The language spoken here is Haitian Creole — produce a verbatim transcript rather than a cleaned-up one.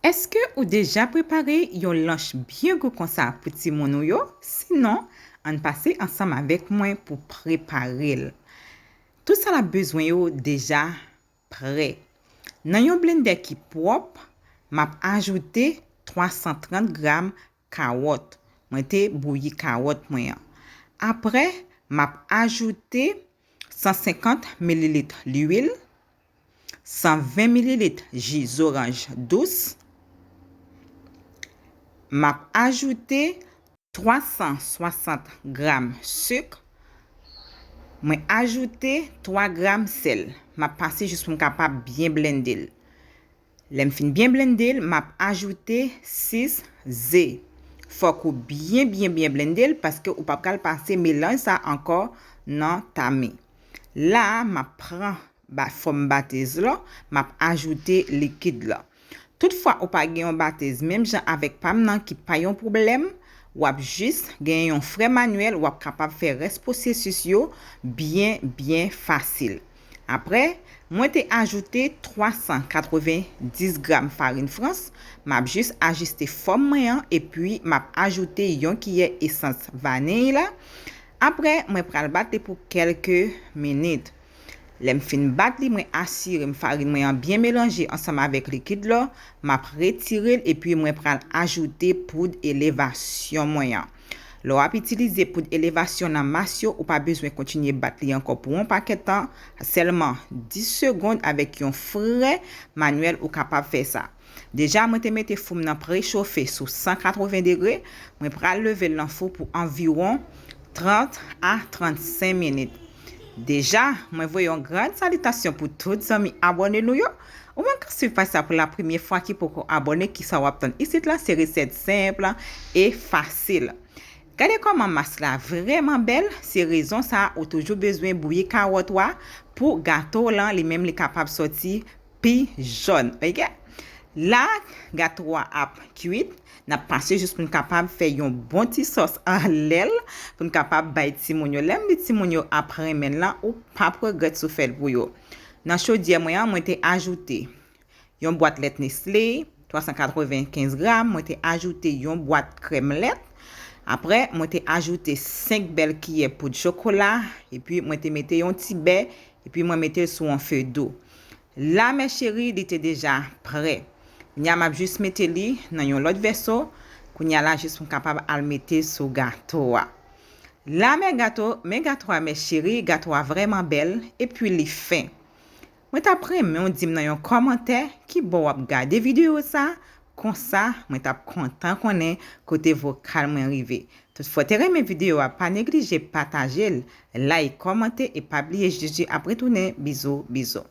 Èske ou deja prepare yon lunch byen gou konsa pou timoun ou yo? Sinon, ann pase ansanm avèk mwen pou prepare l. Tout sa n ap bezwen yo deja prè. Nan yon blendè ki pwòp, m ap ajoute twa san trant gram kawòt. Mwen te bouyi kawòt mwen an. Apre, m ap ajoute san senkant mililit lwil, san ven mililit ji zoranj dous. M ap ajoute twa san swasant gram sik. Mwen ajoute twa gram sèl. M ap pase jis pou m kapab byen blende l. Lè m fin byen blende l, m ap ajoute sis ze. Fòk ou byen, byen, byen blende l paske ou p ap pral pase melanj sa ankò nan tami. La a, m ap pran ba, fòm batèz la, m ap ajoute likid la. Toutfwa ou pa gen yon batèz menm jan avèk pa m nan ki pa yon pwoblèm, w ap jis gen yon frè manyèl, w ap kapab fè rès pwosesis yo byen, byen fasil. Apre, mwen te ajoute twa san katreven dis gram farin frans, m ap jis ajiste fòm mwen an, epi m ap ajoute yon kiyè esans vaniy la. Apre, mwen pral bat li pou kèlke minit. Lè m fin bat li, mwen asire m farin mwen an byen melanje ansanm avèk likid la, m ap retire l epi mwen pral ajoute poud elevasyon mwen an. Lè w ap itilize poud elevasyon nan mas yo, ou pa bezwen kontinye bat li ankò pou yon pakèt tan, sèlman dis segonn avèk yon frè manyèl ou kapab fè sa. Deja, mwen te mete fou m nan prechofe sou san katreven degre. Mwen pral leve l nan fou pou anviwon trant a trannsenk minit. Deja, mwen voye yon gran salitasyon pou tout zanmi abòne nou yo. Ou menm k ap swiv paj sa pou la premyè fwa ki poko abòne, kisa w ap tann isit la? Se resèt senp e fasil. Gade kòman mas la vrèman bèl, se rezon sa a ou toujou bezwen bouyi kawòt ou a pou gato w lan li menm li kapab sòti pi jòn, oke? La, gato a ap kwit, n ap pase jis pou n kapab fè yon bon ti sòs anlè l, pou n kapab bay timoun yo. Lè m di timoun yo ap renmen l lan, ou p ap regrèt si w fè l pou yo. Nan chodyè mwen an, mwen te ajoute yon bwat lèt Nestlé, twa san katrevenkenz gram, mwen te ajoute yon bwat krèm lèt. Apre, mwen te ajoute senk bèl kiyè poud chokola, epi mwen te mete yon ti bè, epi mwen mete l sou yon fe dou. La, mes chéries, li te deja prè. Kounye a, m ap jis mete li nan yon lòt vèso. Kounye a la, jis pou m kapab al mete sou gato a. La, men gato, men gato a, mes chéries, gato a vrèman bèl, epi li fen. Mwen t ap renmen w di m nan yon kòmantè ki bò w ap gade videyo sa, konsa mwen t ap kontan konnen kote vokal mwen rive. Toutfwa w te renmen videyo a, pa neglije pataje l, like, kòmante e pa bliye Jezi ap retounen. Bizou, bizou.